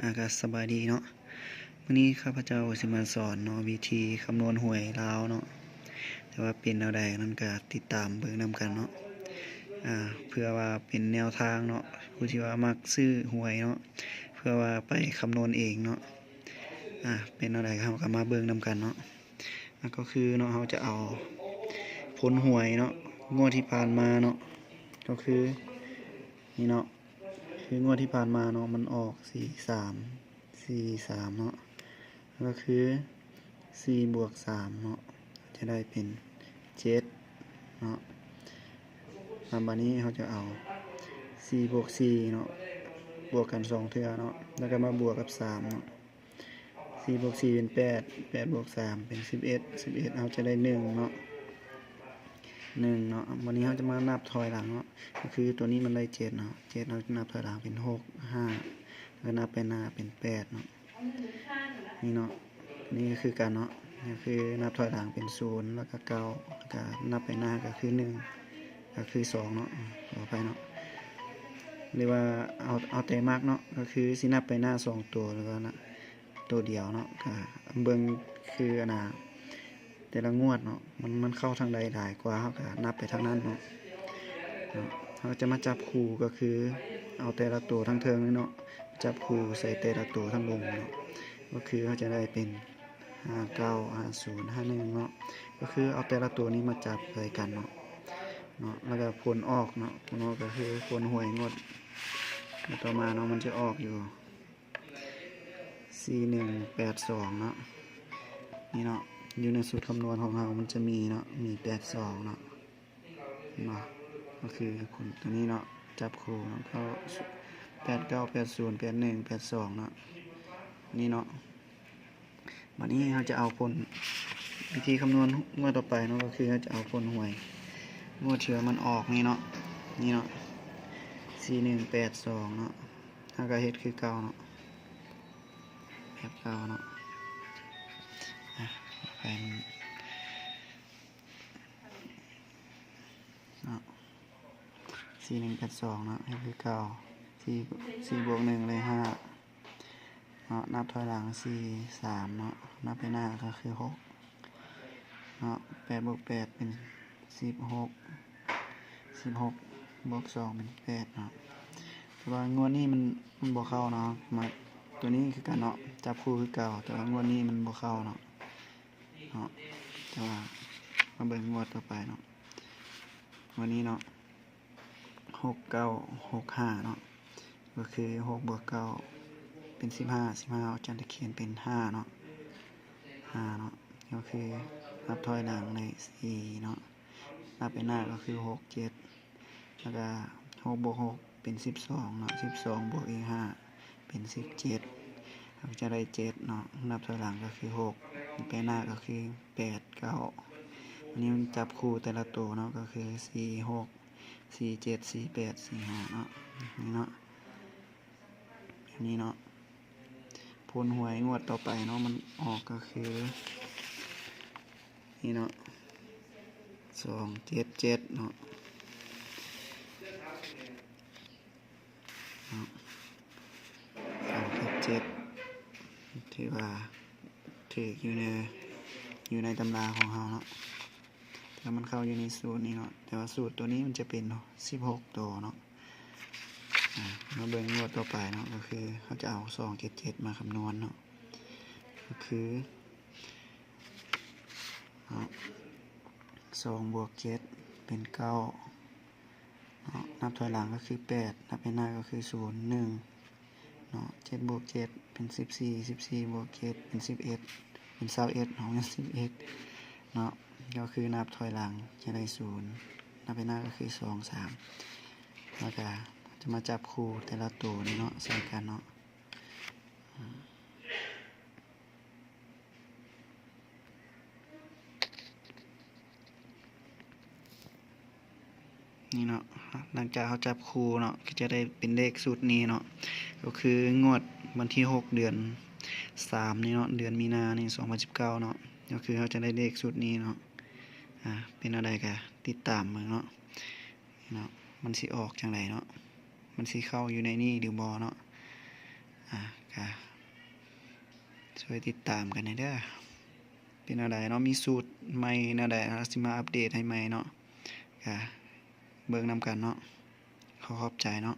ອາ ກະສະບາຍດີເນາະ. ມື້ນີ້ຂ້າພະເຈົ້າຊິມາສອນເນາະ ວິທີຄຳນວນຫວຍລາວເນາະ, ແຕ່ວ່າເປັນແນວໃດນັ້ນກະຕິດຕາມເບິ່ງນຳກັນເນາະ. ອາ ເພື່ອວ່າເປັນແນວທາງເນາະ ຜູ້ທີ່ວ່າມັກຊື້ຫວຍເນາະ ເພື່ອວ່າໄປຄຳນວນເອງເນາະ. ອາ ເປັນແນວໃດເຮົາກະມາເບິ່ງນຳກັນເນາະ. ອາ ກໍຄືເນາະ ເຮົາຈະເອົາຜົນຫວຍເນາະ ງວດທີ່ຜ່ານມາເນາະ ກໍຄືນີ້ເນາະ ຄືງວດທີ່ຜ່ານມາເນາະ ມັນອອກສີ່ສາມ ສີ່ສາມເນາະ ກໍຄືສີ່ບວກສາມເນາະ ຈະໄດ້ເປັນເຈັດເນາະ. ອາ ບາດນີ້ເຮົາຈະເອົາສີ່ບວກສີ່ເນາະ ບວກກັນສອງເທື່ອເນາະ ແລ້ວກໍມາບວກກັບສາມເນາະ. ສີ່ບວກສີ່ເປັນແປດ ແປດບວກສາມເປັນສິບເອັດ ສິບເອັດ ເຮົາຈະໄດ້ໜຶ່ງເນາະ ໜຶ່ງເນາະ. ບາດນີ້ເຮົາຈະມານັບຖອຍຫຼັງເນາະ ກໍຄືຕົວນີ້ມັນໄດ້ເຈັດເນາະ ເຈັດ ເຮົາຈະນັບຖອຍຫຼັງເປັນຫົກ ຫ້າ ແລ້ວກໍນັບໄປໜ້າເປັນແປດເນາະ. ນີ້ເນາະ ນີ້ກໍຄືກັນເນາະ ກໍຄືນັບຖອຍຫຼັງເປັນສູນ ແລ້ວກໍເກົ້າ ແລ້ວກໍນັບໄປໜ້າກໍຄືໜຶ່ງ ກໍຄືສອງເນາະ ຂໍອະໄພເນາະ. ຫຼືວ່າເອົາ ເອົາແຕ່ມັກເນາະ ກໍຄືຊິນັບໄປໜ້າສອງໂຕ ແລ້ວກໍນະ ໂຕດຽວເນາະ ກະເບິ່ງຄືອັນນ່າ ແຕ່ລະງວດເນາະ ມັນ ມັນເຂົ້າທາງໃດຫຼາຍກວ່າ ເຮົາກະນັບໄປທາງນັ້ນເນາະ ເນາະ. ເຮົາຈະມາຈັບຄູ່ ກໍຄືເອົາແຕ່ລະໂຕທາງເທິງນີ້ເນາະ ຈັບຄູ່ໃສ່ແຕ່ລະໂຕທາງລຸ່ມເນາະ ກໍຄືເຮົາຈະໄດ້ເປັນຫ້າເກົ້າ ຫ້າສູນ ຫ້າໜຶ່ງເນາະ ກໍຄືເອົາແຕ່ລະໂຕນີ້ມາຈັບໃສ່ກັນເນາະ ເນາະ ແລ້ວກໍຜົນອອກເນາະ ຜົນອອກກໍຄືຜົນຫວຍງວດຕໍ່ມາເນາະ ມັນຈະອອກຢູ່ ສີ່ໜຶ່ງແປດສອງເນາະ ນີ້ເນາະ ຢູ່ໃນສູດຄຳນວນຂອງເຮົາມັນຈະມີເນາະ ມີແປດສອງເນາະ ເຫັນບໍ່ ກໍຄືຄົນຕົວນີ້ເນາະ ຈັບຄູ່ເນາະ ກໍແປດເກົ້າ ແປດສູນ ແປດໜຶ່ງ ແປດສອງເນາະ ນີ້ເນາະ. ບາດນີ້ເຮົາຈະເອົາຜົນ ວິທີຄຳນວນງວດຕໍ່ໄປເນາະ ກໍຄືເຮົາຈະເອົາຜົນຫວຍງວດທີ່ວ່າມັນອອກນີ້ເນາະ ນີ້ເນາະ ສີ່ໜຶ່ງແປດສອງເນາະ ເຮົາກໍເຮັດຄືເກົ່າເນາະ ແບບເກົ່າເນາະ ອາ ໄປເນາະ ສີ່ໜຶ່ງແປດສອງເນາະ ເຮັດຄືເກົ່າ ສີ່ ສີ່ບວກໜຶ່ງໄດ້ຫ້າເນາະ ນັບຖອຍຫຼັງສີ່ ສາມເນາະ ນັບໄປໜ້າກໍຄືຫົກ ເນາະ ແປດບວກແປດເປັນສິບຫົກ ສິບຫົກບວກສອງເປັນແປດເນາະ. ແຕ່ວ່າງວດນີ້ມັນ ມັນບໍ່ເຂົ້າເນາະ ມາ ຕົວນີ້ຄືກັນເນາະ ຈັບຄູ່ຄືເກົ່າ ແຕ່ວ່າງວດນີ້ມັນບໍ່ເຂົ້າເນາະ ເນາະ. ແຕ່ວ່າມາເບິ່ງງວດຕໍ່ໄປເນາະ ງວດນີ້ເນາະ ຫົກເກົ້າຫົກຫ້າເນາະ ກໍຄືຫົກບວກເກົ້າເປັນສິບຫ້າ ສິບຫ້າອອກຈາກຕະຂຽນເປັນຫ້າເນາະ ຫ້າເນາະ ກໍຄືນັບຖອຍຫຼັງໄດ້ສີ່ເນາະ ນັບໄປໜ້າກໍຄືຫົກເຈັດ ແລ້ວກໍຫົກບວກຫົກເປັນສິບສອງເນາະ ສິບສອງບວກອີກຫ້າເປັນສິບເຈັດ ເຮົາຈະໄດ້ເຈັດເນາະ ນັບຖອຍຫຼັງກໍຄືຫົກ ໄປໜ້າກໍຄືແປດເກົ້າ ອັນນີ້ມັນຈັບຄູ່ແຕ່ລະໂຕເນາະ ກໍຄືສີ່ຫົກ ສີ່ເຈັດ ສີ່ແປດ ສີ່ຫ້າເນາະ ນີ້ເນາະ ແບບນີ້ເນາະ. ຜົນຫວຍງວດຕໍ່ໄປເນາະ ມັນອອກກໍຄື ນີ້ເນາະ ສອງເຈັດເຈັດເນາະ ເນາະ ສອງເຈັດເຈັດ ຖືວ່າຖືກຢູ່ໃນ ຢູ່ໃນຕຳລາຂອງເຮົາເນາະ ແຕ່ມັນເຂົ້າຢູ່ໃນສູດນີ້ເນາະ ແຕ່ວ່າສູດຕົວນີ້ມັນຈະເປັນສິບຫົກໂຕເນາະ. ອາ ມາເບິ່ງງວດຕໍ່ໄປເນາະ ກໍຄືເຮົາຈະເອົາສອງເຈັດເຈັດມາຄຳນວນເນາະ ກໍຄື ເນາະ ສອງບວກເຈັດເປັນເກົ້າເນາະ ນັບຖອຍຫຼັງກໍຄືແປດ ນັບໄປໜ້າກໍຄືສູນ ໜຶ່ງເນາະ ເຈັດບວກເຈັດເປັນສິບສີ່ ສິບສີ່ບວກເຈັດເປັນສິບເອັດ ເປັນຊາວເອັດເນາະ ສິບເອັດເນາະ ກໍຄືນັບຖອຍຫຼັງຈະໄດ້ສູນ ນັບໄປໜ້າກໍຄືສອງ ສາມ ແລ້ວກໍຈະມາຈັບຄູ່ແຕ່ລະໂຕນີ້ເນາະ ໃສ່ກັນເນາະ. ນີ້ເນາະ ຫຼັງຈາກເຮົາຈັບຄູ່ເນາະ ກໍຈະໄດ້ເປັນເລກຊຸດນີ້ເນາະ ກໍຄືງວດວັນທີຫົກ ເດືອນສາມນີ້ເນາະ ເດືອນມີນານີ້ ສອງພັນສິບເກົ້າເນາະ ກໍຄືເຮົາຈະໄດ້ເລກຊຸດນີ້ເນາະ. ອາ ເປັນແນວໃດກໍຕິດຕາມເບິ່ງເນາະ ເນາະ ມັນຊິອອກຈັ່ງໃດເນາະ ມັນຊິເຂົ້າຢູ່ໃນນີ້ຫຼືບໍ່ເນາະ. ອ່າ ກະຊ່ວຍຕິດຕາມກັນແດ່ເດີ ເປັນແນວໃດເນາະ ມີສູດໃໝ່ແນວໃດ ເຮົາຊິມາອັບເດດໃຫ້ໃໝ່ເນາະ ກະເບິ່ງນຳກັນເນາະ ຂໍຂອບໃຈເນາະ.